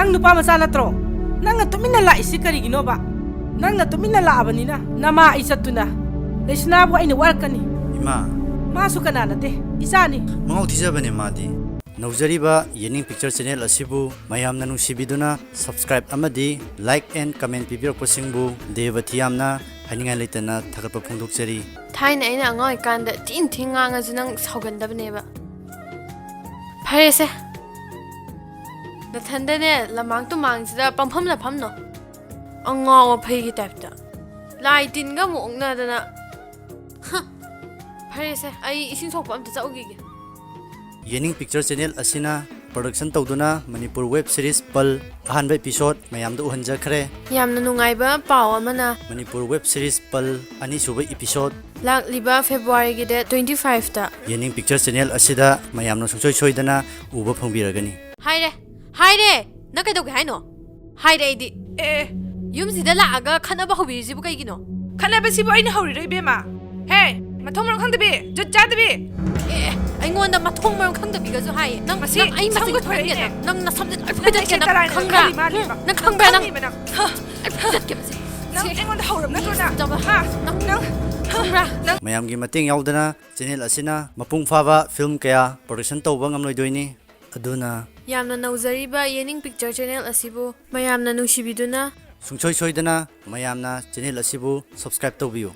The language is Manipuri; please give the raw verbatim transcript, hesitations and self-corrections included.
ꯅꯪ ꯅꯨꯄꯥ ꯃꯆꯥ ꯅꯠꯇ꯭ꯔꯣ? ꯅꯪꯅ ꯇꯨꯃꯤꯟꯅ ꯂꯥꯛꯏꯁꯤ ꯀꯔꯤꯒꯤꯅꯣꯕ? ꯅꯪꯅ ꯇꯨꯃꯤꯟꯅ ꯂꯥꯛꯑꯕꯅꯤꯅ ꯅꯃꯥ ꯑꯩ ꯆꯠꯇꯨꯅ ꯂꯩꯁꯅꯥꯕꯨ ꯑꯩꯅ ꯋꯥꯔꯛꯀꯅꯤ꯫ ꯏꯃꯥ꯫ ꯃꯥꯁꯨ ꯀꯅꯥ ꯅꯠꯇꯦ, ꯏꯆꯥꯅꯤ꯫ ꯃꯉꯥꯎ ꯊꯤꯖꯕꯅꯦ ꯃꯥꯗꯤ꯫ ꯅꯧꯖꯔꯤꯕ ꯌꯦꯅꯤꯡ ꯄꯤꯛꯆꯔ ꯆꯦꯅꯦꯜ ꯑꯁꯤꯕꯨ ꯃꯌꯥꯝꯅ ꯅꯨꯡꯁꯤꯕꯤꯗꯨꯅ subscribe ꯑꯃꯗꯤ like and comment ꯄꯤꯕꯤꯔꯛꯄꯁꯤꯡꯕꯨ ꯗꯦꯕ ꯊꯤꯌꯥꯝꯅ ꯍꯥꯏꯅꯤꯡꯉꯥꯏ ꯂꯩꯇꯅ ꯊꯥꯒꯠꯄ ꯐꯣꯡꯗꯣꯛꯆꯔꯤ꯫ ꯊꯥꯏꯅ ꯑꯩꯅ ꯑꯉꯥꯡ ꯑꯣꯏꯀꯥꯟꯗ ꯊꯤꯅ ꯊꯤꯅ ꯉꯥꯡꯉꯁꯨ ꯅꯪ ꯁꯥꯎꯒꯟꯗꯕꯅꯦꯕ꯫ ꯐꯔꯦꯁꯦ, ꯅꯊꯟꯗꯅꯦ ꯂꯃꯥꯡ ꯇꯨꯃꯥꯡꯁꯤꯗ ꯄꯪꯐꯝ ꯂꯐꯝꯅꯣ, ꯑꯉꯥꯎ ꯑꯐꯩꯒꯤ ꯇꯥꯏꯞꯇ꯫ ꯂꯥꯏ ꯇꯤꯟꯒ ꯑꯃꯨꯛ ꯑꯣꯛꯅꯗꯅ꯫ ꯍ, ꯐꯔꯦꯁꯦ, ꯑꯩ ꯏꯁꯤꯡ ꯁꯣꯛꯄ ꯑꯝꯇ ꯆꯠꯂꯨꯈꯤꯒꯦ꯫ ꯌꯦꯅꯤꯡ ꯄꯤꯛꯆꯔ ꯆꯦꯅꯦꯜ ꯑꯁꯤꯅ production ꯇꯧꯗꯨꯅ ꯃꯅꯤꯄꯨꯔ web series ꯄꯜ ꯑꯍꯥꯟꯕ episode ꯃꯌꯥꯝꯗ ꯎꯍꯟꯖꯈ꯭ꯔꯦ꯫ ꯌꯥꯝꯅ ꯅꯨꯡꯉꯥꯏꯕ ꯄꯥꯎ ꯑꯃꯅ, ꯃꯅꯤꯄꯨꯔ web series ꯄꯜ ꯑꯅꯤꯁꯨꯕ episode ꯂꯥꯛꯂꯤꯕ February ꯒꯤ date twenty five ꯇ꯫ ꯌꯦꯅꯤꯡ ꯄꯤꯛꯆꯔ ꯆꯦꯅꯦꯜ ꯑꯁꯤꯗ ꯃꯌꯥꯝꯅ ꯁꯨꯡꯁꯣꯏ ꯁꯣꯏꯗꯅ ꯎꯕ ꯐꯪꯕꯤꯔꯒꯅꯤ꯫ ꯍꯥꯏꯔꯦ, ꯍꯥꯏꯔꯦ! ꯅꯪ ꯀꯩꯗꯧꯒꯦ ꯍꯥꯏꯅꯣ? ꯍꯥꯏꯔꯦ ꯑꯩꯗꯤ꯫ ꯑꯦ, ꯌꯨꯝꯁꯤꯗ ꯂꯥꯛꯑꯒ ꯈꯠꯅꯕ ꯍꯧꯕꯤꯔꯤꯁꯤꯕꯨ ꯀꯩꯒꯤꯅꯣ? ꯈꯠꯅꯕꯁꯤꯕꯨ ꯑꯩꯅ ꯍꯧꯔꯤꯔꯣ, ꯏꯕꯦꯝꯃ? ꯍꯦ, ꯃꯊꯣꯡ ꯃꯔꯝ ꯈꯪꯗꯕꯤ, ꯖꯨꯠ ꯆꯥꯗꯕꯤ! ꯑꯦ, ꯑꯦ, ꯑꯩꯉꯣꯟꯗ ꯃꯊꯣꯡ ꯃꯔꯝ ꯈꯪꯗꯕꯤꯒꯁꯨ ꯍꯥꯏꯌꯦ꯫ ꯅꯪ, ꯃꯁꯤ ꯅꯪ ꯑꯩ ꯃꯁꯤꯡ ꯁꯝꯒ ꯈꯪꯗꯦ ꯊꯣꯏꯔꯛꯏꯅꯦ꯫ ꯅꯪ꯫ ꯅꯪ ꯅꯁꯝꯗ ꯂꯣꯏ ꯅꯪ ꯐꯣꯏꯗꯠꯀꯦ ꯁꯤ ꯅꯪ꯫ ꯇꯔꯥꯏꯅ ꯈꯪꯕ꯭ꯔꯥ? ꯈꯜꯂꯤ ꯃꯥꯜꯂꯦꯕ꯫ ꯅꯪ ꯈꯪꯕ꯭ꯔꯥ ꯅꯪ? ꯈꯪꯉꯤꯕ ꯅꯪ꯫ ꯁꯤ ꯐꯨꯗꯠꯀꯦ ꯃꯁꯤ꯫ ꯅꯪ ꯁꯤ ꯑꯩꯉꯣꯟꯗ ꯍꯧꯔꯕ ꯅꯠꯇ꯭ꯔꯣ ꯅꯪ? ꯐꯨꯗꯠꯀꯦ꯫ ꯍꯥ? ꯅꯪ, ꯅꯪ? ꯈꯪꯕ꯭ꯔꯥ? ꯃꯌꯥꯝꯒꯤ ꯃꯇꯦꯡ ꯌꯥꯎꯗꯅ ꯆꯦꯅꯦꯜ ꯑꯁꯤꯅ ꯃꯄꯨꯡ ꯐꯥꯕ film ꯀꯌꯥ production ꯇꯧꯕ ꯉꯝꯂꯣꯏꯗꯣꯏꯅꯤ꯫ ꯑꯗꯨꯅ ꯌꯥꯝꯅ ꯅꯧꯖꯔꯤꯕ ꯌꯦꯅꯤꯡ ꯄꯤꯛꯆꯔ ꯆꯦꯅꯦꯜ ꯑꯁꯤꯕꯨ ꯃꯌꯥꯝꯅ ꯅꯨꯡꯁꯤꯕꯤꯗꯨꯅ ꯁꯨꯡꯁꯣꯏ ꯁꯣꯏꯗꯅ ꯃꯌꯥꯝꯅ ꯆꯦꯅꯦꯜ ꯑꯁꯤꯕꯨ subscribe ꯇꯧꯕꯤꯌꯨ꯫